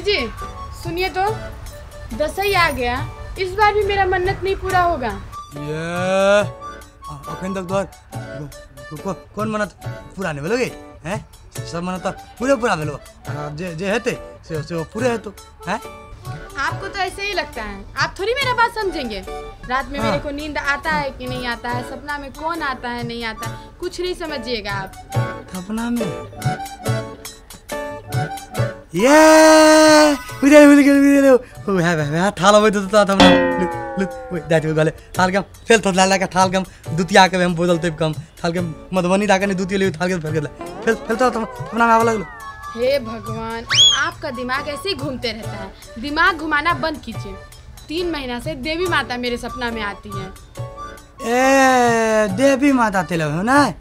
जी सुनिए तो, दसई आ गया, इस बार भी मेरा मन्नत नहीं पूरा होगा। ये अखन तक तोहर कौन मन्नत पूरा नहीं भेलो गे? हैं सब मन्नत पूरे पूरा भेलो, जे जे हेते से पूरे हेतो। हैं आपको तो ऐसे ही लगता है, आप थोड़ी मेरा बात समझेंगे। रात में मेरे को नींद आता है कि नहीं आता है, सपना में कौन आता है नहीं आता, कुछ नहीं समझिएगा आप। सपना में ये उधर मिल गेल ओ है है थाल अबै तो त हमरा लु लु ओइ दाइ गले थाल के फेल तो ला के थाल के दुतिया के हम बोदल तब कम थाल के मधुबनी दा के नहीं दुतिया ले थाल के फेल गेल फेल फेल तो अपना में आवे लगलो। हे भगवान, आपका दिमाग ऐसे ही घूमते रहता है, दिमाग घुमाना बंद कीजिए। 3 महीना से देवी माता मेरे सपना में आती है। ए देवी माता तेल हो ना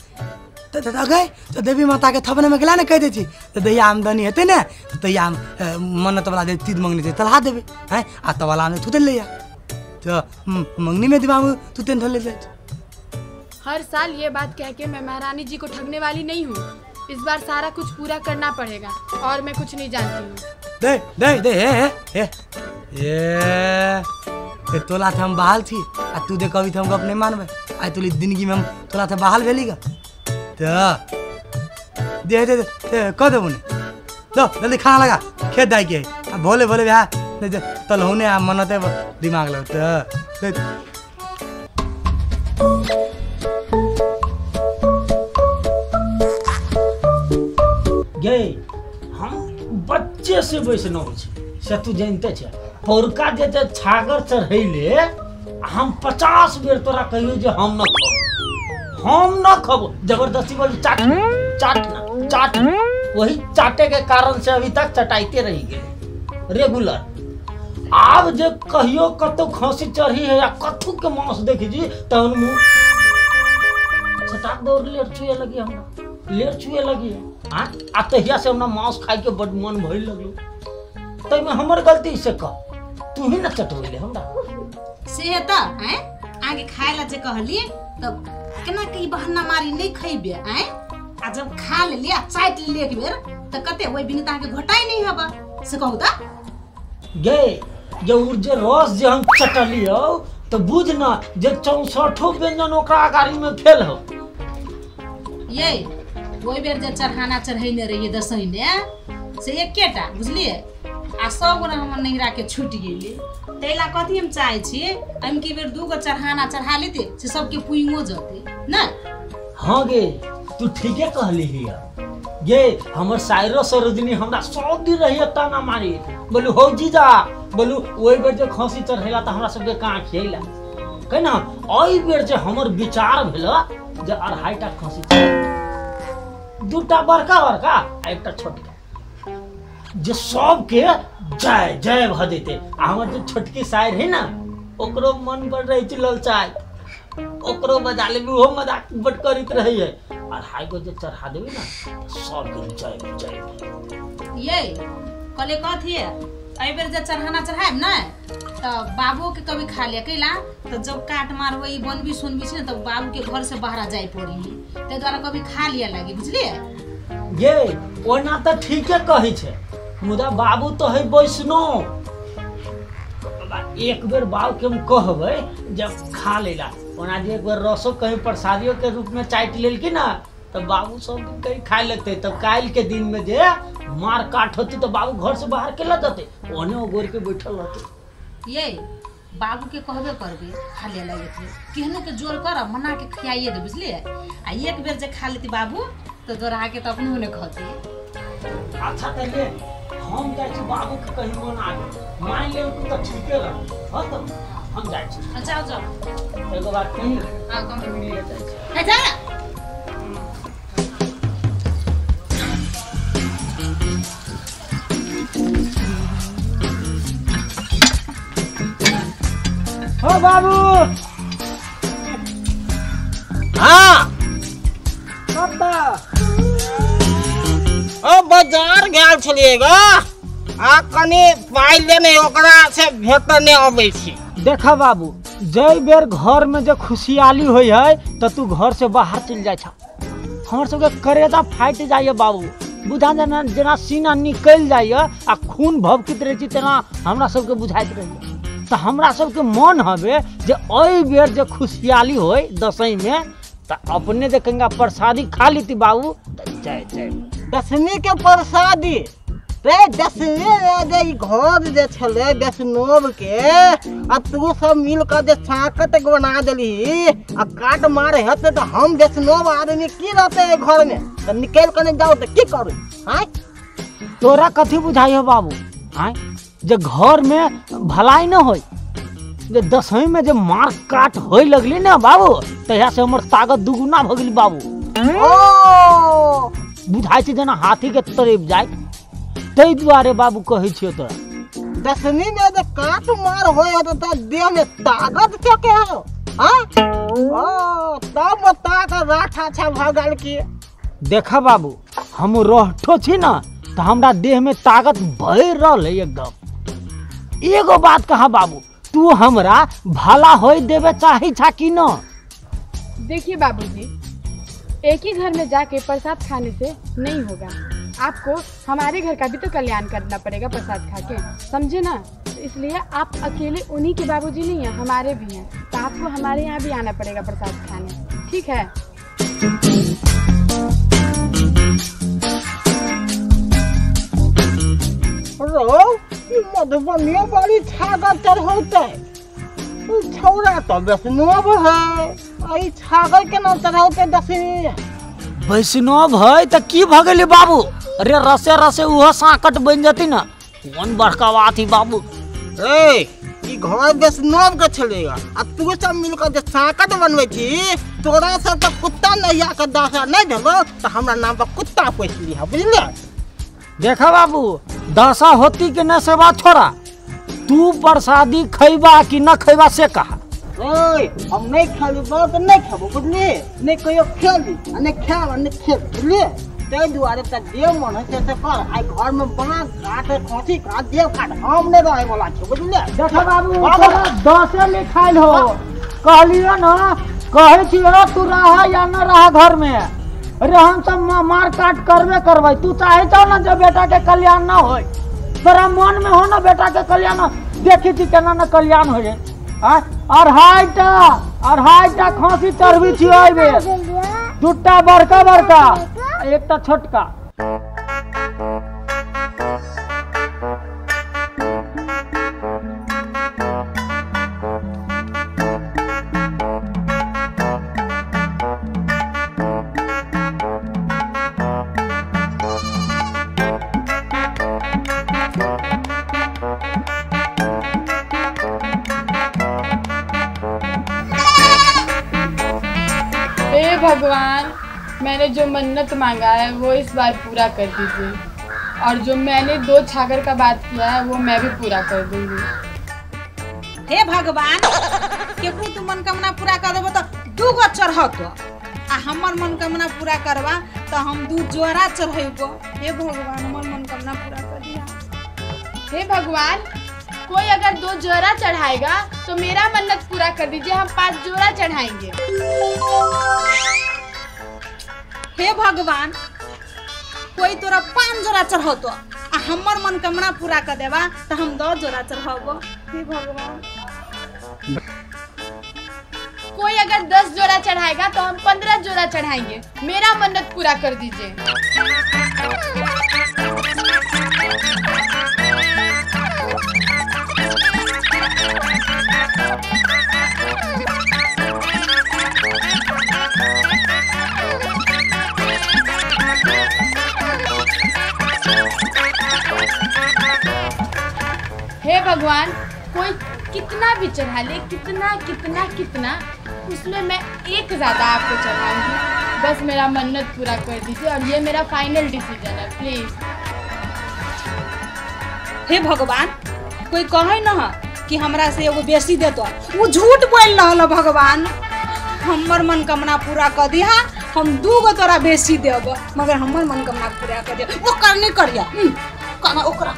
तो गए तो देवी माता के थपने में गेला ने कह दै छी तो दहिया आमदनी हेतै ने तो तहिया मन्नत वाला जे तीद मंगनी छै तलहा देबै। हैं आ तवाला में थुते ले तो मंगनी में दिमाग थुते धर ले। हर साल ये बात कह के मैं महारानी जी को ठगने वाली नहीं हूँ। इस बार सारा कुछ पूरा करना पड़ेगा और मैं कुछ नहीं जानती हूँ। दे दे दे हे हे ये तोला थे हम बहाल थी आ तू दे कभी थे हम गप नहीं मानबे। आइ तोली जिंदगी में हम तोला थे बहाल भेली गा तो दे दे दे कह देबो ने दो जल्दी खाना लगा खेत दाई के आ भोले भोले भैया तलहुने आ मनते दिमाग लग तो गे हम बच्चे से वैष्णव छी से तू जानते छे। पौरका जे छागर चढ़ैले हम 50 बेर तोरा कहियो जे हम न खब, हम न खब, जबरदस्ती बोल चाट चाट ना चाट, वही चाटे के कारण से अभी तक चटाइते रही गए रेगुलर। आब जे कहियो कतौ खांसी चढ़ी है या कथू के मांस देखी जी तहन मुँह छटाक दौड़ लेर छुए लगी, हमरा लेर छुए लगी। हाँ आ तहिया से हमरा मांस खाए के बड मन भइल लगलो। तैमे हमर गलती से कह तू ही न चटवैले हमरा से त हैं आगे खाए ला जे कहली तब केना के बहाना मारी नहीं खइबे। आए आ जब खा लेली आ चाट लेली एक बेर त कते ओइ बिना त आगे घटाई नहीं हबा से कहू त गे जे उर जे रस जे हम चटलियो त बुझ ना जे 64 व्यंजन ओकरा अगाड़ी में फेल हो। ये ओइ बेर जे चढ़ाना चढ़ैने रहिए दसैने से एकेटा बुझलिए आ सब गोरा हमर नैहरा के छूट गेलै। तैला कथी हम चाहै छियै एम की बेर 2 गो चढ़ाना चढ़ा लेते से सबके पुइंगो जते ना। हाँ गे तू ठीके कहली हिया गे। हमर सायरो सरोजनी हमरा सब दिन रहिए ताना मारी बोलू हो जीजा बोलू ओइ बेर जे खसी चढ़ेला त हमरा सबके कहाँ खियैला कह ना। ओइ बेर जे हमर विचार भेल जे 2.5 टा खसी, 2टा बड़का बड़का आ एकटा छोटका, जे सबके जय जय भ जेतै। आ हमर जे छोटकी सायर है ना ओकरो मन बढ़ रही छै ललचाय, ओकरो बजा लेबी ओहो मजाक बड करैत रहै है। 2.5 गो जे चढ़ा देबी ना सबके जय जय। ये कहले कथी है एहि बेर जे चढ़ाना चढ़ाएब ने त बाबू के कभी खा लिया कैला त जब काट मार होई बनबी सुनबी छै ने तब बाबू के घर से बाहर जाय पड़ी ताहि द्वारा कभी खा लिया लागी बुझलिए। ये ओना त ठीके कहै छै मुदा बाबू तो है वैष्णव। एक बेर बाबू के हम कहबै जब खा लेला ओना जे एक बेर रसो कहीं प्रसादियों के रूप में चाटि लेलखिन ना तो बाबू सब दिन कहीं खाए लगते। तब काल्हि के दिन में जे मार काट होती तो बाबू घर से बाहर केला जते ओने ओ गोर के बैठल रहते। ये बाबू के कहबे करबे खा ले लागे केहनो के जोर कर मना के खियाइए दे बुझलिए। आ एक बेर जे खा लेती बाबू तो जोरा के तो अपनो ने खते। अच्छा त ले हम जाइ छी बाबू के कहीं मना मान लेल त ठीके रह। हां त हम जाइ छी। जाओ जाओ एगो बात कही। हां कम मिल जाइ छी। ए जा हो बाबू। हाँ कत्ता ओ बाजार गेल छलियै ग आ कनी पाइ लेने ओकरा से भेट नहि अबै छी। देखा बाबू जै बेर घर में जे खुशहाली होइ है त तू घर से बाहर चलि जाइ छ। हमर सबके करेजा फाटि जाइए बाबू। बुझा जेना जेना सीना निकलि जाइए आ खून भभकित रहै छै तेना हमरा सबके बुझाइत रहैए। तऽ हमरा सबके मन हवे जे एहि बेर जे खुशहाली होय दसैँ में तऽ अपने जे कनिका प्रसादी खा लीती बाबू तऽ जय जय। दसमी के प्रसादी रे दसमी जे घर जे छलै वैष्णव के आ तू सब मिल के जे साकत बना देली आ काट मार हेतै तऽ हम वैष्णव आदमी की रहतै घर में तऽ निकलि कऽ नहि जाउ तऽ की करू? आँय तोरा कथी बुझाइ हो बाबू? आँय जे घर में भलाई न होय, जे दसवीं में जे मार काट होय लगली ना बाबू तहिया से हमर ताकत दुगुना भऽ गेली बाबू। ओ बुझाइ छै जेना हाथी के तरफ जाय, ताहि दुआरे बाबू कहै छियौ तोरा। दसवीं में जे काट मार होय होत तऽ देह में ताकत के हो? हाँ ओ तब ताकत राठा छा भऽ गेल की। देखा बाबू हम रहठो छी ना तऽ हमरा देह में ताकत भरि रहल है एकदम। एगो बात कहा बाबू, तू हमरा भला होय देवे चाहे छा कि न? देखिए बाबूजी, एक ही घर में जाके प्रसाद खाने से नहीं होगा, आपको हमारे घर का भी तो कल्याण करना पड़ेगा प्रसाद खा के, समझे ना? तो इसलिए आप अकेले उन्हीं के बाबूजी नहीं हैं, हमारे भी हैं, तो आपको हमारे यहाँ भी आना पड़ेगा प्रसाद खाने, ठीक है? मधुबनी वाली छागर चढ़ौतै, छौड़ा तो वैष्णव है, ई छागर केना चढ़ौतै दसमी? वैष्णव है तऽ की भऽ गेलै बाबू? अरे रसे रसे उहो साकट बनि जेतै ना, कोन बड़का बात है बाबू। ए ई घर वैष्णव के छलै आ तू सब मिल के जे साकट बनबै छी, तोरा सब के कुत्ता नहिया के दासा नहि भेलौ तऽ हमरा नाम पर कुत्ता पोसि लिहऽ, बुझलियै? देखा बाबू दशा होती कि न से बात छोड़ा, तू प्रसादी खैबा कि न खैबा से कहा। ओए हम नहीं खेलबो तऽ नहीं खेबो, बुझलियै? नहीं कहियो खेली आ नहीं खायब आ नहीं खेल, बुझलियै? ताहि दुआरे तऽ जे मन होइ छै से कर, आइ घर में बाँस काट खोसी काट देव काट, हम नहीं रहे वाला छी, बुझलियै? देखा बाबू दसे लिखाइल हो, कहलियो न कहै छियो तू रह या न रह घर में, अरे हम सब मार काट करबे करबै, तू चाहे छौ ना जे बेटा के कल्याण न होय, तोरा मन में हो ना बेटा के कल्याण, देखी छी केना न कल्याण हो जाए। अढ़ाईटा खांसी चढ़बी छी एहि बेर, दूटा बड़का बड़का एकटा छोटका। भगवान, मैंने जो मन्नत मांगा है वो इस बार पूरा कर दीजिए, और जो मैंने 2 छागर का बात किया है वो मैं भी पूरा कर दूंगी। हे भगवान, केकरो तू मनोकामना पूरा कर देबो तो 2 गो चढ़तो, आ हमर मनोकामना पूरा करबा तो हम 2 जोड़ा चढ़ेबो। हे भगवान, हमर मनोकामना पूरा कर दिया। हे भगवान, कोई अगर 2 जोड़ा चढ़ाएगा तो मेरा मन्नत पूरा कर दीजिए, हम 5 जोड़ा चढ़ाएंगे। हे भगवान, कोई तोरा 5 जोड़ा चढ़ौतो आ हमर मनोकामना पूरा कर देबा तो हम 10 जोड़ा चढ़ाबो। हे भगवान, कोई अगर 10 जोड़ा चढ़ाएगा तो हम 15 जोड़ा चढ़ाएंगे, मेरा मन्नत पूरा कर दीजिए। हे भगवान, कोई कितना भी चढ़ा ले, कितना कितना कितना, उसमें मैं एक ज़्यादा आपको चढ़ाऊंगी, बस मेरा मन्नत पूरा कर दीजिए, और ये मेरा फाइनल डिसीजन है, प्लीज़। हे भगवान, कोई कहे न कि हमरा से एगो बेसी देतो, वो झूठ बोल रहा है। भगवान, हमर मनोकामना पूरा कर दिया, हम 2 गो तोरा बेसी देब, मगर हमर मनोकामना पूरा कर दिया। वो करने करिया ओकरा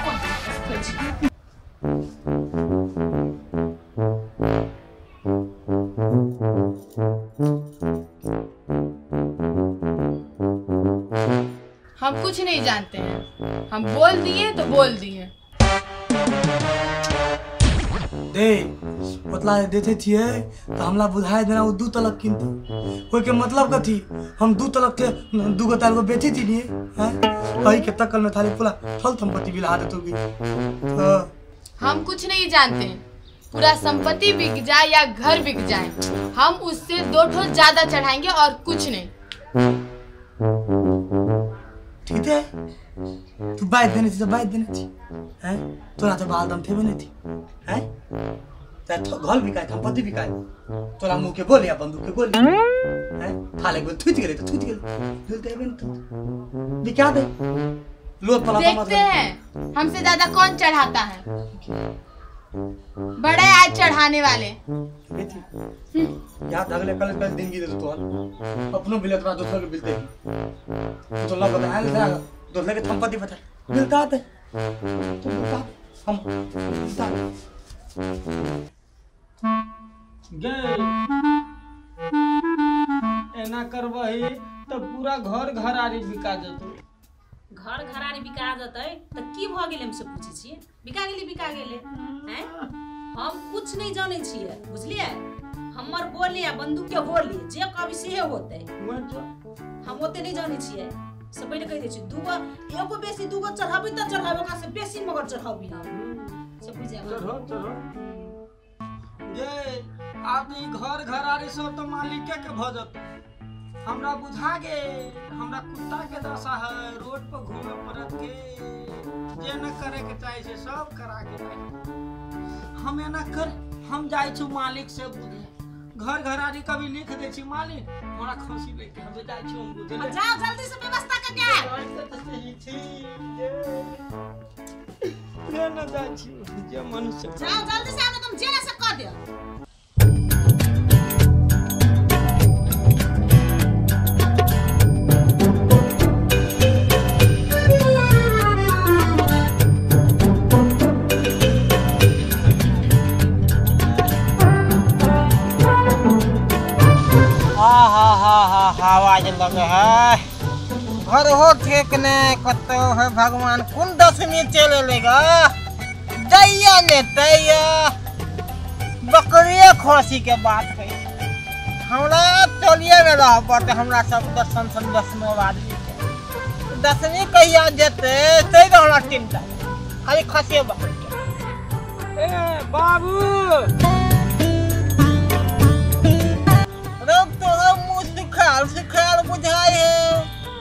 हमको कुछ नहीं जानते हैं, हम बोल दिए तो बोल दिए। दे ओतला देते थिए तो हमला बुझाए देना वो 2 तलक किनते, कोई के मतलब कथी हम 2 तलक के 2 गो 4 गो बेची थी नहीं हैं, कहीं के तकल में थाली पूरा फल संपत्ति बिला देतोगी। हम कुछ नहीं जानते, पूरा संपत्ति बिक जाए या घर बिक जाए, हम उससे 2 ठो ज्यादा चढ़ाएंगे और कुछ नहीं। ठीक है तू बात देने थी तो बात देने थी हैं, तोरा तो बाल दम थे नहीं थी हैं, घर बिकाए संपत्ति बिकाए, तोरा मुँह के गोली या बंदूक के गोली हैं, थाले गोली थूत गेले तो थूत गेले, झूलते हैं तू बिका दे लो पला। देखते हैं हमसे ज्यादा कौन चढ़ाता है, बड़े आज चढ़ाने वाले। याद अगले कल कल दिन की दे तो अपनो बिल तो दूसरों के बिलते ही तो ला बताया था दूसरे के संपत्ति बता मिलता है तो मिलता हम मिलता गए एना करबही तो पूरा घर घरारी बिका जतौ। घर घरारी बिका जतै त की भ गेलै हमसे पूछै छियै, बिका गेलै बिका गेलै हैं, हम कुछ नहीं जानै छियै बुझलियै, हमर बोली आ बंदूक के बोली जे कहबी सेहे होतै, हम ओते नहीं जानै छियै। से पहिले कहि दै छी 2 गो एगो बेसी 2 गो चढ़ाबी त चढ़ाबी, ओकरा से बेसी मगर चढ़ाबी हम से बुझ जाब। चढ़ो चढ़ो ये आब ई घर घरारी सब तो मालिके के भ जतै। हमरा बुझा गे हमरा कुत्ता के दशा है, रोड पर घूमे पड़त के, जे न करे के चाहे से सब करा के जाए। हम एना कर हम जाइ छी मालिक से बुझे, घर घरारी कभी लिख दे छी मालिक हमरा खसी लेके हम जाइ छी हम बुझे। जाओ जल्दी से व्यवस्था कर के आ। जे न जाइ छी जे मनुष्य जाओ जल्दी से आ, तुम जे न से कर दे। आवाज लगे है घर हो ठीक ने कतो है भगवान कौन दशमी चले लेगा दैया ने तैया बकरिया खसी के बात है, हमरा चलिए में रह पड़ते हमरा सब दर्शन सन दसमो आदमी के दसमी कहिया जेते तै हमरा चिंता खाली खसिए बकरी के। ए बाबू रोग तो मुँह सुखाल सुखाल बुझाए है,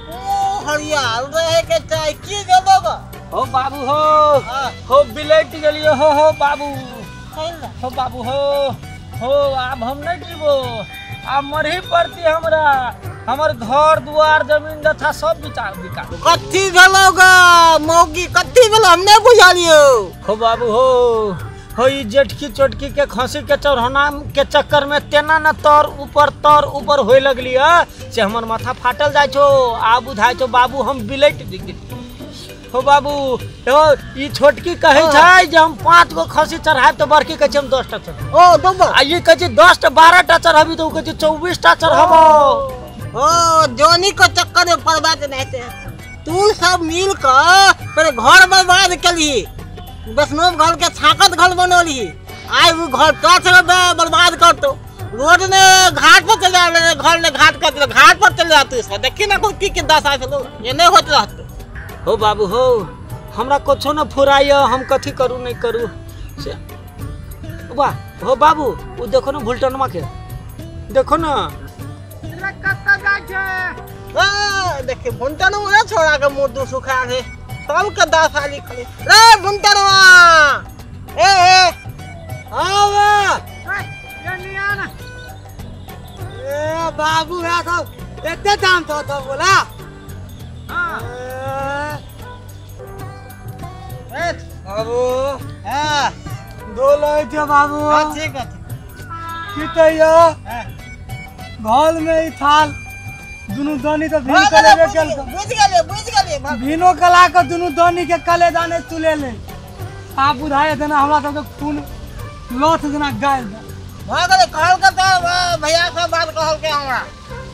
मुँह हरियाल रहे के चाहे की गलो हो बाबू हो हो बिलट गेलियो हो बाबू हो बाबू हो आब हम नहीं जीबो, आब मरही पड़ती हमरा, हमर घर दुआर जमीन जथा सब बिका बिका। कथी भेलो गा मौगी कथी भेलो हम नहीं बुझलियो। हो बाबू हो ई जेठकी चोटकी के खसी के चढ़ौना के चक्कर में तेना न तर ऊपर होए लगली है से हमर माथा फाटल जाय छो, आब बुझाय छो बाबू हम बिलट गेली। हो बाबू हो ई छोटकी कहै छै जे हम 5 गो खसी चढ़ायब तऽ बड़की कहै छै हम 10 टा चढ़ायब। ओ दोबो आ ई कहै छै 10 टा 12 टा चढ़ाबी तऽ ओ कहै छै 24 टा चढ़ाबो। ओ जोनी के चक्कर में पड़बा के नहीं तू सब मिल के पर घर बर्बाद केली, वैष्णव घर के छाकत घर बनौली, आइ वो घर टच बर्बाद करतो, रोड ने घाट पर चल जा, घर ने घाट कर घाट पर चल जाते, देखी ना कोई की के दस आए ये नहीं होत रहते। हो बाबू हो हमरा कुछो न फुराय, हम कथी करू नहीं करू से वाह। हो बाबू वो देखो ना भुलटनमा के देखो ना देखे भुलटनमा छोड़ा के मुँह दू सुखा है तब के दस आली खले रे भुलटनमा ए ए आवे ए बाबू है सब एते दाम तो तो बोला। हां ए बाबू हां दो लय छ बाबू। हां ठीक है की तैयो घर में ई थाल दुनु दानी तो भीन कलेबे केल बुझ गेले बुझ गेले भीनो कला के दुनु दानी के कले दाने तुले ले आप बुझाए देना हमरा सब के खून लोथ जना गायल भ गेले कहल के त भैया सब बात कहल के हमरा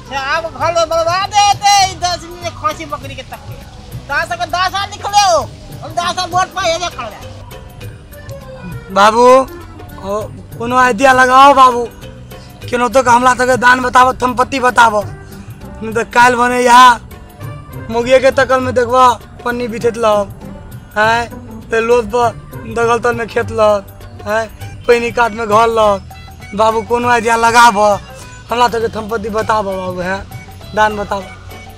से आब घर में बर्बाद हेतै 10 मिनट खसी बकरी के तक। ता सब 10 निकले हो हम 10 वोट पाए एबे करबे। बाबू कोनो आइडिया लगाओ बाबू, केनो तो हमला तक दान बताबो संपत्ति बताबो, नहीं तो काल बने यहाँ मुगिए के तकल में देखबा पन्नी बिछेत लग हैं, ते लोद पर दगल तल में खेत लग हैं, पैनी काट में घर लग। बाबू कोनो आइडिया लगाबो, हमला तक संपत्ति बताबो बाबू, है दान बताबो।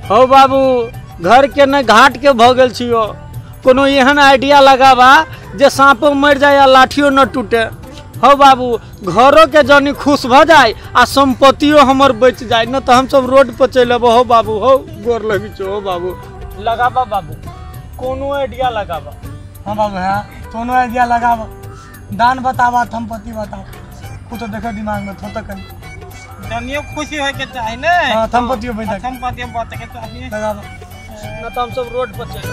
हो बाबू घर के न घाट के भ गेल छियो, कोनो एहन आइडिया लगाबा जे साँपो मर जाए आ लाठियो न टूटे। हो बाबू घरों के जनी खुश भ जाए आ संपत्तियों हमर बच जाए, न तो हम सब रोड पर चलि अबो। हो बाबू हो गोर लगी छो। हो बाबू लगाबा बाबू कोनो आइडिया लगाबा। हाँ बाबू है कोनो आइडिया लगाबा, दान बताबा संपत्ति बताबा, कुछ तो देखो दिमाग में थोड़ा कनी जनियो खुशी होय के चाही ने। हां संपत्तियों बच संपत्ति बच के चाही लगाबा, न तो हम सब रोड पर चलि।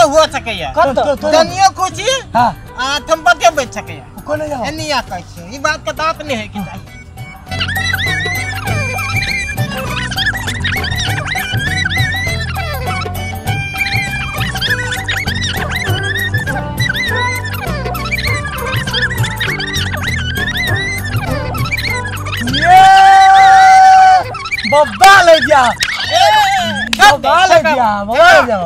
हो सकैया जनियो खुशी हां आ संपत्ति बच सकैया। कोने जाओ एनिया कहै छी ई बात के दांत नहीं है कि चाही। ये बब्बा ले जा, बब्बा ले जा, बब्बा ले जा।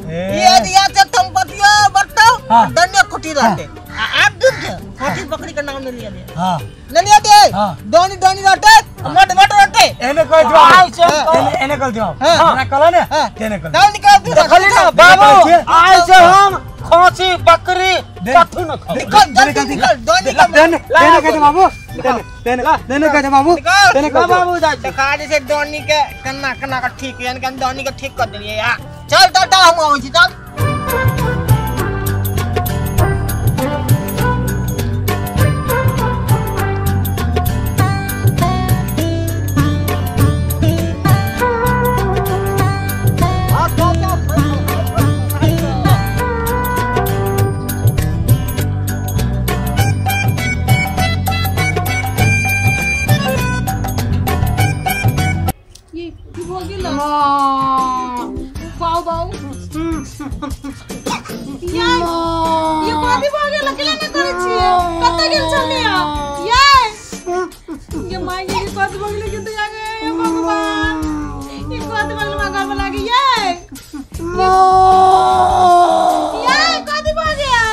ये दिया से संपत्तियों बटो दन्य कुटी रहते आप दूध के हाथी बकरी का नाम नहीं लिया दे। हां नहीं लिया दे, दोनी दोनी रहते मट मट रहते। एने कह जवाब एने कह जवाब हमरा कहला ने एने कह चल निकाल दे देखली ना बाबू। आज से हम खसी बकरी कथू न खाओ। निकल जल्दी निकल दोनी का देने देने कह दे बाबू, देने देने कह दे बाबू, देने कह बाबू। देखा जैसे दोनी के कन्ना कन्ना का ठीक यानी कि दोनी के ठीक कर दिलिए यार। चल टाटा हम आबै छी चल। ये की भ गेल बाऊ बाऊ ये कथी भ गेल केला न करै छियै, कत गेल छलियै ये ये my ये कथी भ गेल के तो आगे हे भगवान ये कथी भ गेल मा घर वाला के ये ये कथी भ गेल।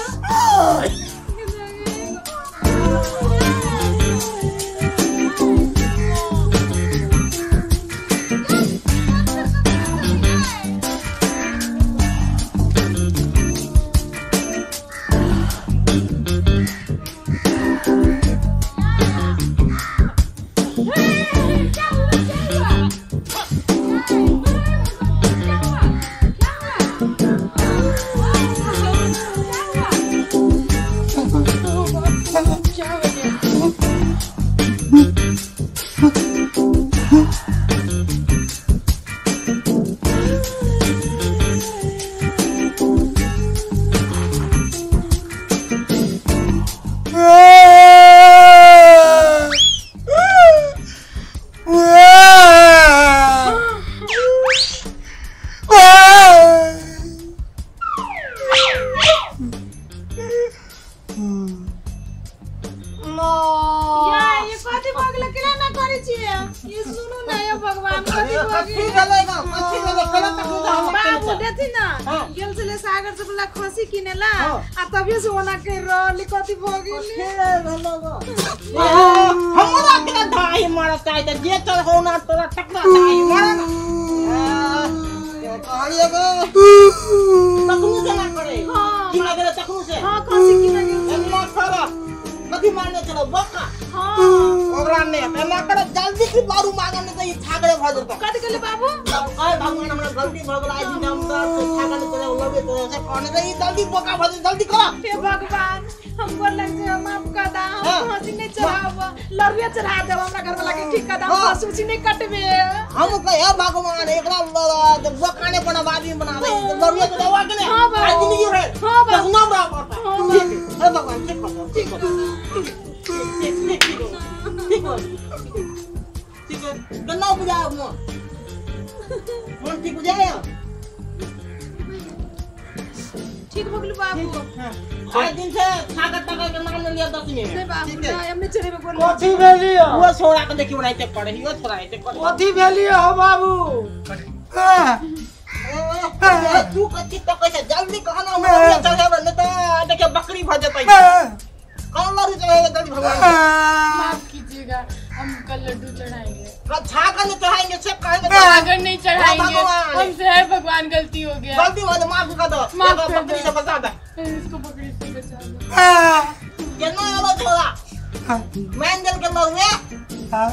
हमरा के धाई मारत चाहे त जे चल हो ना तोरा टकरा चाही मार ना कहलिए गो तखनु से ना करे की ना करे तखनु से। हां खसी की ना गेल एना कर कथी मारने चलो बक्का। हां ओकरा ने एना कर जल्दी की बारू मांगने त ई छागरे भ जतो। कथी कहले बाबू? कहे भगवान हमरा गलती भ गेल आज हम त छागरे चले लगे त से कहने त ई जल्दी बक्का भ जल्दी कर। हे भगवान हमको लग जे माफ कर दा, हम खसी नहीं चढ़ाब लरुआ चढ़ा देब हमरा घर वाला के ठीक कर दा, हम खसी उसी नहीं कटबे। हम कहे भगवान एकरा बक्का ने बना आदमी बना दे लरुआ के देवा के ने आज जिंदगी रहे हां बाबू नाम रहा पड़ता। ठीक है हे भगवान ठीक कर ठीक कर ठीक ठीक ठीक। ठीक हो गेल बाबू। आइ दिन से छागर तागर के नाम लिया 10 में। नहीं बाबू नहीं, हमने चढ़ेबे गोर। कथी भेली हो? वो छोड़ा के देखियो राइते पड़े हियो छोड़ा राइते पड़े। कथी भेली हो बाबू? तू कथी तक कैसे जल्दी कहना हमरा चढ़ेबे नहीं त देखियो बकरी भ जतै। कौन लड्डू चढ़ाएगा जल्दी भगवान? माफ कीजिएगा, हम कल लड्डू चढ़ाएंगे। छागर नहीं चढ़ाएंगे, सब कहेंगे छागर नहीं चढ़ाएंगे हमसे, है भगवान गलती हो गया। गलती हो गया, माफ कर दो। बकरी से बचा दे इसको, बकरी से बचा दो। केना आलो छोरा मैं दिल के लौवे। हां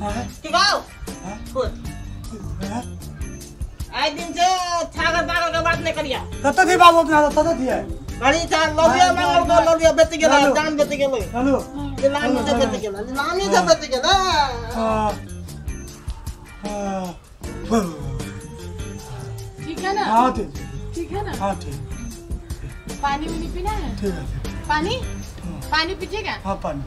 हां ठीक हो। खुद आइ दिन से छागर बागर के बात नहीं करिया। कत थी बाबू अपना कत थी है गाड़ी चार लौलिया मंगल को लौलिया बेच गेला, जान बेच गेलै। हेलो नीलामी से बेच गेला, नीलामी से बेच गेला। हां हां ठीक है ना? हां ठीक ठीक है ना? हां ठीक। पानी वानी पीना है? ठीक है। पानी पानी पीजिएगा? हां पानी।